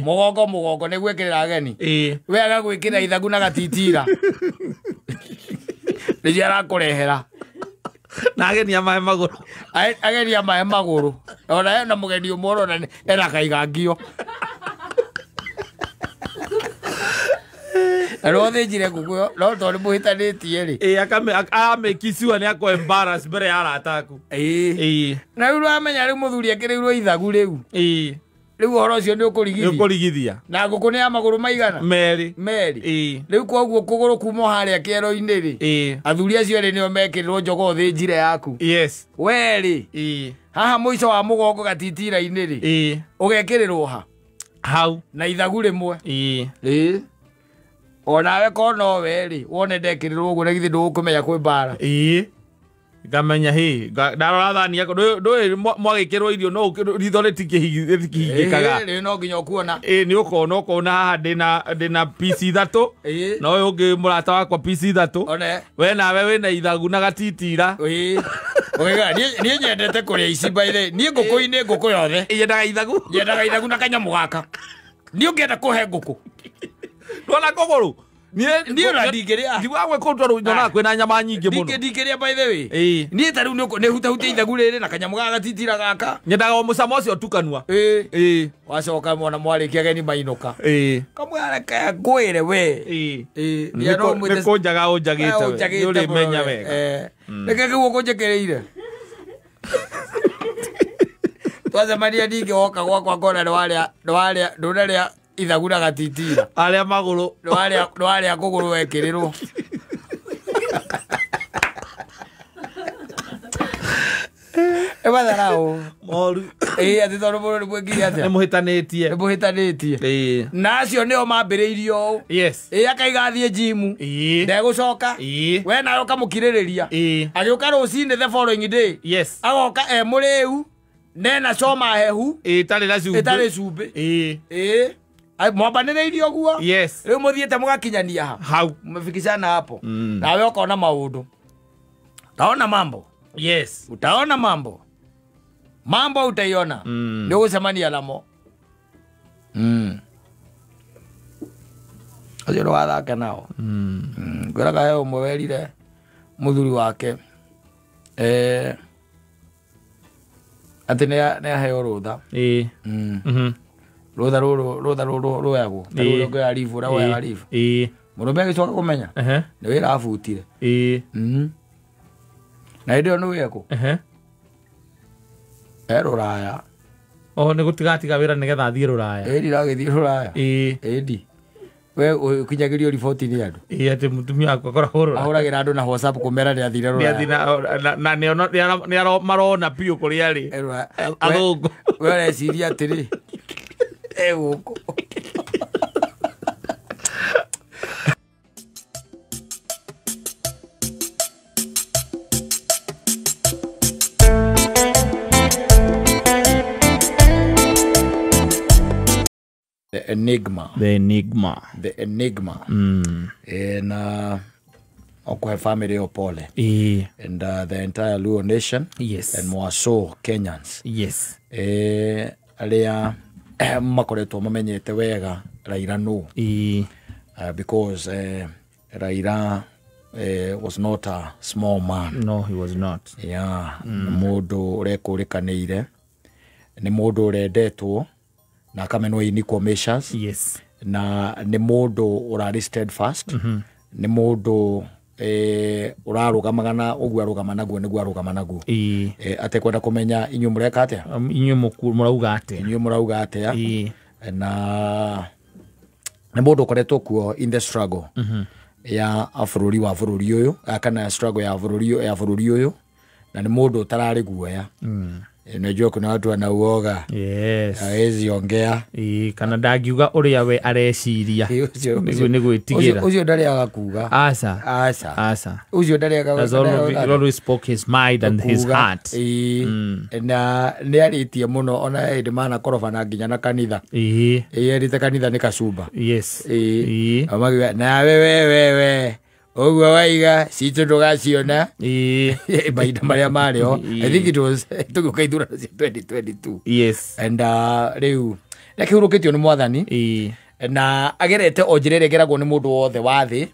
Mũgongo mũgongo nĩ gwĩkĩrĩra ageni. We agagwĩkĩra ithagu na gatitira. Nĩcio arakũrehera. Na ageni a mahe magũrũ. Ageni a mahe magũrũ. Ona ena mũgeni ũmwe ũrona ena kaigangio. Na no thĩnjire ngũkũ no tondũ nĩ mũhĩtanĩtie rĩ. Amĩkicua nĩ akũ embarrass mbere ya arata aku. Na rĩu ũramenya rĩu mũthuri ekĩrĩirwo ithagu rĩu. Rĩu ũhoro ũcio nĩ ũkũrigithia. Nĩ ũkũrigithia. Na ngũkũ nĩ ya magũrũ maigana? Merĩ. Merĩ. Rĩu koguo kũgũrũ kuma harĩa kĩero-inĩ rĩ. Athuri acio erĩ nĩo mekĩrĩrwo njogoo thĩnjire yaku. Yes. We rĩ. Haha mũico wa mũgongo gatitira-inĩ rĩ. Ũgekĩrĩrwo ha? Hau. Na ithagu rĩmwe. Onawe ko nowe rĩ wone ndekĩrĩrwo ũguo na githĩ ndũgũkũmenya kwĩ mbara. Ngamenya hĩ ndarora thani yako ndũĩ mwagĩkĩrwo irio no ritho rĩtikĩhingĩkaga. Rĩ no nginya ũkuona. Nĩ ũkona ũkona haha ndĩna piece ithatũ na ũyũ ũngĩ mũrata wakwa piece ithatũ. We nawe wĩna ithagu na gatitira. Niĩ nyendete kũrĩa ici by the way. Niĩ ngũkũ-inĩ ngũkũ yothe. Nyendaga ithagu. Nyendaga ithagu na kanyamũ gaka. Niĩ ũngĩenda kũhe ngũkũ. Ndwona kũgũrũ. Niĩ ona ndingĩrĩa. Ndiugaga gwĩ kũndũ tondũ nyonaga kwĩna nyama nyingĩ mũno. Ndingĩrĩa by the way. Niĩ ta rĩu nĩ hutahutia ithagu rĩrĩ na kanyamũ gaka gatitira gaka. Nyendaga o mũcamo ũcio tukanua. Wacoka mwana mwarĩkia ageni mainũka. Kamwe reke ngwĩre we. Nĩ kũnjaga ũnjagĩte we. Nĩ ũrĩmenya wega. Reke kĩu ũkũnjĩkĩrĩire. Twacemania ningĩ woka gwakwa ngona nĩwarĩa ndũnarĩa ithagu na gatitira. Arĩa magũrũ. Ndwarĩa kũgũrũ wekĩrĩrwo. Matharau. Moru. Atĩ tondũ mũndũ nĩ mwĩkire atĩa? Nĩ mũhĩtanĩtie. Nĩ mũhĩtanĩtie. Na acio nĩo mambĩrĩirio ũũ. Yes. Akaiga athiĩ gym. Ndegũcoka. We nawe ũkamũkirĩrĩria. Agĩũka rũcinĩ the following day. Yes. Agoka e mũrĩu nena coma hehu. Ĩtarĩ na cumbĩ. Ĩtarĩ cumbĩ. Mwambanĩrĩirie ũguo. Yes. Rĩu mũthiĩte mũgakinyania ha. Hau. Mmefikishana hapo. Nawe ũkona maũndũ. Utaona mambo. Yes. Utaona mambo. Mambo utaiona. Nĩ ũgũcemania namo. Acio nĩ wathake nao. Ngwĩraga he ũmwe werire mũthuri wake atĩ nĩ aheo rũtha. Rũtha rũrũ rwoyagwo. Ta rũrũ rũngĩoya leave ũrĩa woyaga leave. Mũrũme agĩcoka kũmenya nĩ wĩra abutire. Na hĩndĩ ĩyo nĩ wĩkũ? E rũraya. Nĩ gũtigatiga wĩra nĩgetha athiĩ rũraya. Ndiragĩthiĩ rũraya. Ĩndi. We ũkinyagĩrio riboti nĩ andũ. Atĩ mũtumia wakwa akoragwo rũraya. Ahũragĩra andũ na WhatsApp kũmera nĩ athire rũraya. Na nĩ marona biũ kũrĩa arĩ. Athũngũ. We ũreciria atĩrĩ egũkũ. The Enigma. The Enigma. The Enigma. And okuhe family yo pole. And the entire Luo nation. Yes. And more so Kenyans. Yes. Aria makoretwo mamenyete wega Raila no. Because Raila was not a small man. No, he was not. Yeah, mundu urekurikanire ni mundu urendetwo na akamenwo in equal measures. Yes. Na ni mundu urari steadfast. Ni mundu urarugamaga na uguo arugama naguo niguo arugama naguo. Atekwenda kumenya inyuĩ mũreka atia, inyuĩ mũrauga atia, inyuĩ mũrauga atia. Na nĩ mũndũ ũkoretwo kuo in the struggle ya bũrũri wa bũrũri ũyũ, kana struggle ya bũrũri ũyũ, na nĩ mũndũ ũtararĩ guoya. Unajua kuna watu wanauoga. Yes. Hawezi ongea. Kana ndagiuga uria we areciria. Nĩ gwĩtigĩra. Ucio ndarĩaga kuga. Asa. Asa. Asa. Ucio ndarĩaga kuga. He always spoke his mind and his heart. Na nĩ arĩtie mũno ona hĩndĩ manakorobana nginya na kanitha. Erĩte kanitha nĩ kacumba. Yes. Amagiuga nawe wewe ũguo waiga citũ ndũgaciona. Mahinda marĩa marĩ ho. I think it was tũgĩũka ithurano cia 2022. Yes. And rĩu nĩakĩhurũkĩtio nĩ mwathani. Na agerete o njĩra ĩrĩa ĩgeragwo nĩ mũndũ wothe wa thĩ.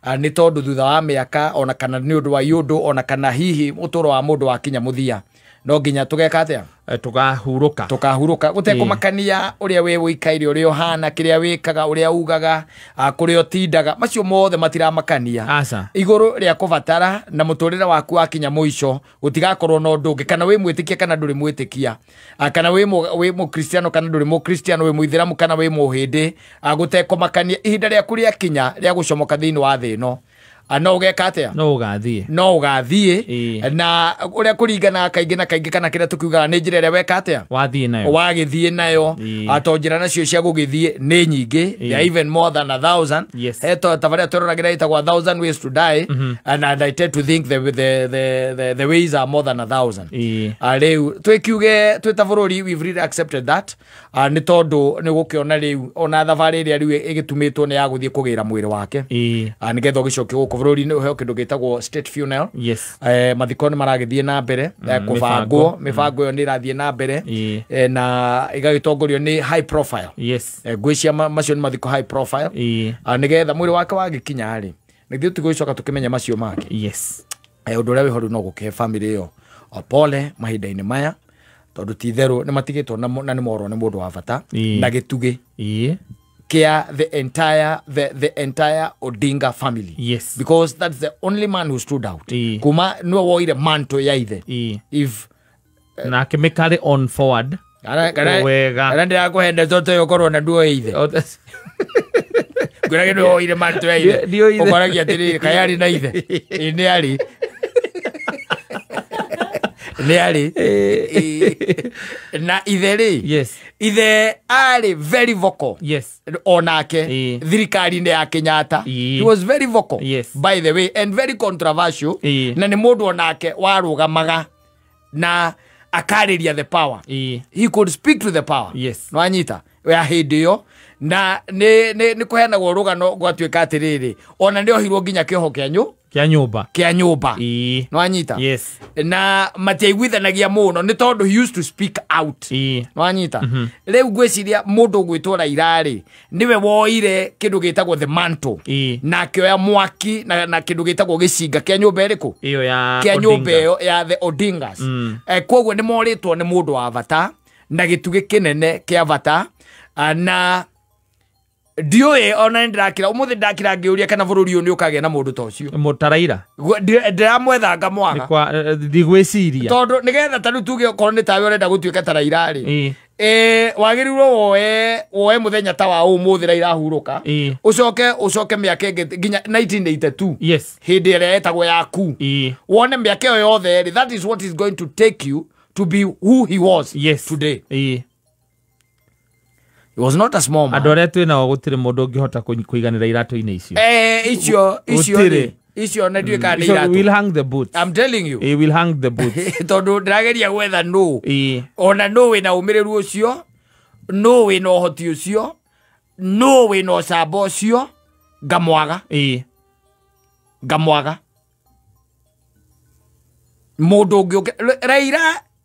Nĩ tondũ thutha wa mĩaka ona kana nĩ ũndũ wa iũndũ ona kana hihi ũtũũro wa mũndũ wakinya mũthia, no nginya tũgeka atĩa? Tũkahurũka. Tũkahurũka gũtekũmakania ũrĩa wĩ wĩikaire, ũrĩa ũhana, kĩrĩa wĩkaga, ũrĩa ugaga, kũrĩa ũtindaga, macio mothe matiramakania. Asa. Igũrũ rĩa kũbatara na mũtũrĩre waku wakinya mũico gũtigakorwo na ũndũ ũngĩ, kana wĩ mwĩtĩkia kana ndũrĩ mwĩtĩkia, kana wĩ mũkristiano kana ndũrĩ mũkristiano, wĩ mũithĩramu kana wĩ mũhĩndĩ, gũtekũmakania ihinda rĩaku rĩakinya rĩa gũcomoka thĩinĩ wa thĩ ĩno, no ũgeka atĩa? No ũgathiĩ. No ũgathiĩ. Na ũrĩa kũringana kaingĩ na kaingĩ kana kĩrĩa tũkiugaga nĩ njĩra ĩrĩa weka atĩa? Wathiĩ nayo. Wagĩthiĩ nayo. To njĩra nacio cia gũgĩthiĩ nĩ nyingĩ. They are even more than 1,000. Yes. He tabarĩra tweroragĩra ĩtagwo 1,000 ways to die. And I tend to think the ways are more than 1,000. Rĩu twĩkiuge twĩ ta bũrũri we've really accepted that. Nĩ tondũ nĩ gũkĩona rĩu ona thabarĩ ĩrĩa rĩu ĩgĩtumĩtwo nĩ ya gũthiĩ kũgĩra mwĩrĩ wake. Nĩgetha ũgĩcoke gũkũ bũrũri-inĩ ũheo kĩndũ gĩtagwo state funeral. Yes. Mathiko nĩ maragĩthiĩ na mbere kũbangwo, mĩbango ĩyo nĩ ĩrathiĩ na mbere na ĩgagĩtongorio nĩ high profile. Yes. Ngwĩciria macio nĩ mathiko high profile. Nĩgetha mwĩrĩ wake wagĩkinya rĩ, nĩthuĩ tũgũcoka tũkĩmenye macio make. Yes. Ũndũ ũrĩa wĩho rĩu no gũkĩhe family ĩyo pole mahinda-inĩ maya, tondũ ti itherũ nĩ matigĩtwo na nĩ morwo nĩ mũndũ wa bata na gĩtugĩ kia the entire Odinga family. Yes. Because that's the only man who stood out. Kuma niwe woire manto ya ithe. If na akĩmĩcarry on forward. Wega. Kana ndĩrakũhenda toto ũkorwo na nduo ithe. Ngwĩrage nĩwe woire manto ya ithe. Ũkoragia atĩrĩrĩ, kaĩ arĩ na ithe? Nĩ arĩ. Nĩ arĩ. Na ithe rĩ. Yes. Ithe arĩ very vocal. Yes. Onake thirikari-inĩ ya Kenyatta. He was very vocal. Yes. By the way, and very controversial. Na nĩ mũndũ onake warũgamaga na akarĩria the power. He could speak to the power. Yes. Nĩwanyita ya hĩndĩ ĩyo na nĩ kũheanagwo rũgano gwatuĩka atĩrĩrĩ, ona nĩ ohirwo nginya kĩoho kĩa nyũmba. Kĩa nyũmba. Nĩwanyita? Yes. Na matiaiguithanagia mũno nĩ tondũ he used to speak out. Nĩwanyita? Rĩu ngwĩciria mũndũ ũgwĩtwo Raila rĩ, nĩwe woire kĩndũ gĩtagwo the mantle. Na akĩoya mwaki na kĩndũ gĩtagwo gĩcinga kĩa nyũmba ĩrĩkũ? Ĩyo ya kĩa nyũmba ĩyo ya the Odingas. Koguo nĩ morĩtwo nĩ mũndũ wa bata na gĩtugĩ kĩnene kĩa bata, na ndiũĩ ona nĩndĩrakira ũmũthĩ ndakira ngĩũria kana bũrũri ũyũ nĩ ũkagĩa na mũndũ ta ũcio. Mũtaraira. Ndĩramwetha ngamwaga. Ndigwĩciria. Tondũ nĩgetha ta rĩu tuge okorwo nĩ tawe ũrenda gũtuĩka ta Raila rĩ, wagĩrĩirwo woe mũthenya ta wa ũmũthĩ Raila ahurũka, ũcoke mĩaka ĩngĩ nginya 1982. Yes. Hĩndĩ ĩrĩa etagwo yaku. Wone mĩaka ĩyo yothe rĩ, that is what is going to take you to be who he was. Yes. Today. He was not a small man. Andũ arĩa twĩ nao gũtirĩ mũndũ ũngĩhota kũiganĩra iratũ-inĩ icio. Icio icio na ndiũĩ kana nĩ iratũ. We'll hang the boots. I'm telling you. We'll hang the boots. Tondũ ndĩrageria gwetha nũ. Ona nũ wĩna ũmĩrĩru ũcio, nũ wĩna ũhoti ũcio, nũ wĩna ũcamba ũcio, ngamwaga. Ngamwaga. Mũndũ ũngĩ Raila,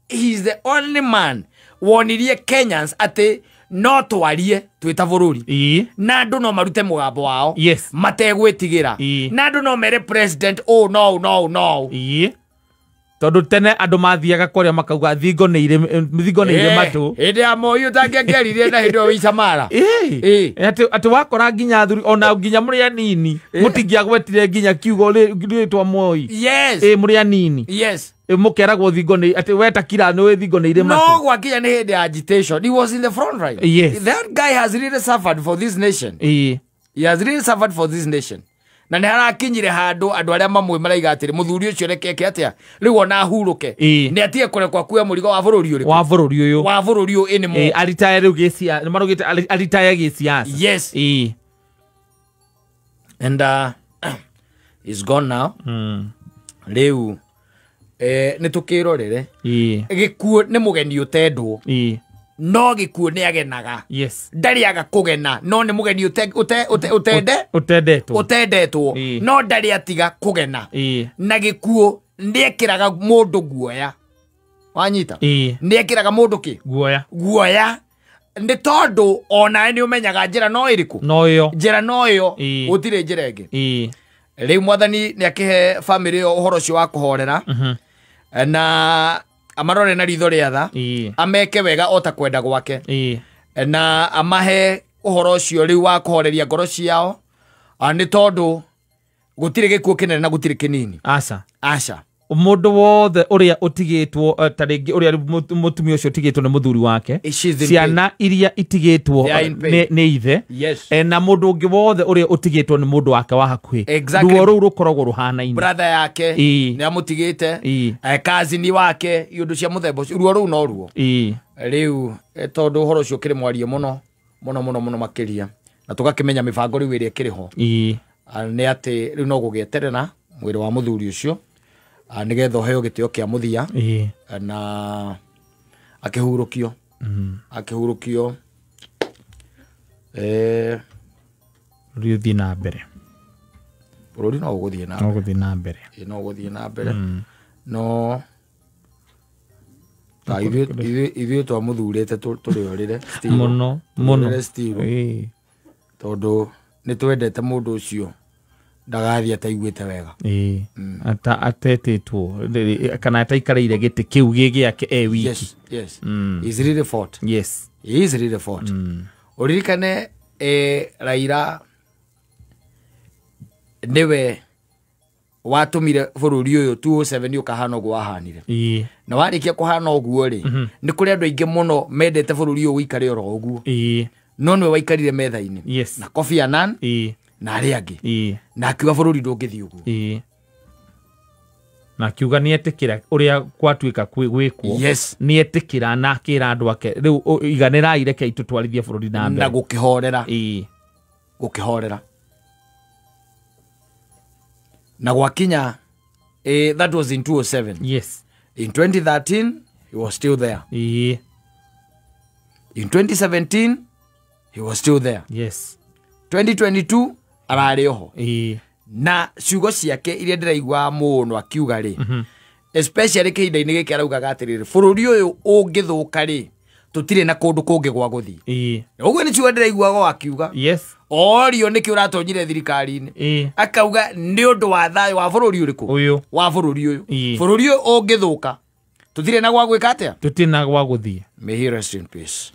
he is the only man wonirie Kenyans atĩ No twarie twĩ ta bũrũri. Na andũ no marute mũgambo wao. Yes. Mategwĩtigĩra. Na andũ no mere president oh no no no. Tondũ tene andũ mathiaga kũrĩa makauga thingo nĩ irĩ matũ. Hĩndĩ ya Moi ũtangĩangĩaririe na hĩndĩ ĩyo wĩ Samara. Atĩ wakora nginya athuri ona nginya mũrĩ anini mũtingĩagwetire nginya kiugo rĩtwa Moi. Yes. Mũrĩ anini. Yes. Mũkeragwo thingo nĩ atĩ weta kira nĩ thingo nĩ irĩ matũ. No gwakinya nĩ hĩndĩ ya agitation. He was in the front right. Yes. That guy has really suffered for this nation. He has really suffered for this nation. Na nĩ harakinyire handũ andũ arĩa mamwe maraiga atĩrĩ mũthuri ũcio reke eke atĩa rĩu ona ahurũke nĩ atige kũrekwo akue mũrigo wa bũrũri ũrĩkũ wa bũrũri ũyũ wa bũrũri ũyũ anymore. Aritaye rĩu gĩciaca nĩ marugĩte aritaye gĩciaca. Yes. And he's gone now. Rĩu nĩ tũkĩrorere gĩkuũ nĩ mũgeni ũtendwo. No gĩkuũ nĩ agenaga. Yes. Ndarĩ aga kũgena no nĩ mũgeni ũtendetwo no ndarĩ atiga kũgena. Na gĩkuũ nĩekĩraga mũndũ guoya. Wanyita? Nĩekĩraga mũndũ kĩ? Guoya. Nĩ tondũ onawe nĩ ũmenyaga njĩra no ĩrĩkũ? No ĩyo. Njĩra no ĩyo. Gũtirĩ njĩra ĩngĩ. Rĩu mwathani nĩ akĩhe bamĩrĩ ĩyo ũhoro ũcio wa kũhorera na amarore na ritho rĩa tha ameke wega o ta kwenda gwake na amahe ũhoro ũcio rĩu wa kũhoreria ngoro ciao nĩ tondũ gũtirĩ gĩkuũ kĩnene na gũtirĩ kĩnini. Aca. Aca. Mũndũ wothe ũrĩa ũtigĩtwo ta rĩngĩ ũrĩa mũtumia ũcio ũtigĩtwo nĩ mũthuri wake, ciana iria itigĩtwo nĩ ithe, na mũndũ ũngĩ wothe ũrĩa ũtigĩtwo nĩ mũndũ wake wa hakuhĩ, ruo rũu rũkoragwo rũhanaine. Brother yake nĩ amũtigĩte, cousin wake, iũndũ cia mũthemba ũcio, ruo rũu no ruo. Rĩu tondũ ũhoro ũcio ũkĩrĩ mwarie mũno mũno mũno mũno makĩria na tũgakĩmenya mĩbango rĩu ĩrĩa ĩkĩrĩ ho nĩ atĩ rĩu no gũgĩeterera mwĩrĩ wa mũthuri ũcio nĩgetha ũheo gĩtĩo kĩa mũthia na akĩhurũkio. Akĩhurũkio rĩu thiĩ na mbere. Bũrũri no ũgũthiĩ na mbere. No ũgũthiĩ na mbere. No ũgũthiĩ na mbere. No ta ithuĩ twamũthurĩte tũrĩorĩre mũno mũno tondũ nĩ twendete mũndũ ũcio ndagathiĩ ataiguĩte wega. Atetĩtwo kana ataikarĩire gĩtĩ kĩu gĩ gĩake e wiki. Yes, yes. He's really fought. Yes. He is really fought. Ũririkane Raila nĩwe watũmire bũrũri ũyũ 2007 ũkahana ũguo wahanire. Na warĩkia kũhana ũguo rĩ, nĩ kũrĩ andũ aingĩ mũno mendete bũrũri ũyũ ũikare oro ũguo. No nĩwe waikarire metha-inĩ. Na Kofi Annan na arĩa angĩ. Na akiuga bũrũri ndũngĩthiĩ ũguo. Na akiuga nĩ etĩkĩra ũrĩa gwatuĩka gwĩkwo. Yes. Nĩ etĩkĩra na akĩra andũ ake rĩu iganĩrai rekei tũtwarithie bũrũri na mbere. Na gũkĩhorera. Gũkĩhorera. Na gwakinya that was in 2007. Yes. In 2013 he was still there. In 2017 he was still there. Yes. 2022 ararĩ oho. Na ciugo ciake iria ndĩraigua mũno akiuga rĩ, especially kĩhinda-inĩ gĩkĩ araugaga atĩrĩrĩ, bũrũri ũyũ ũngĩthũka rĩ, tũtirĩ na kũndũ kũngĩ gwa gũthiĩ. Ũguo nĩ ciugo ndĩraiguaga akiuga. Yes. Orio nĩkĩ ũratonyire thirikari-inĩ. Akauga nĩ ũndũ wa thayũ wa bũrũri ũrĩkũ? Ũyũ. Wa bũrũri ũyũ. Bũrũri ũyũ ũngĩthũka tũtirĩ na gwa gwĩka atĩa? Tũtirĩ na gwa gũthiĩ. May he rest in peace.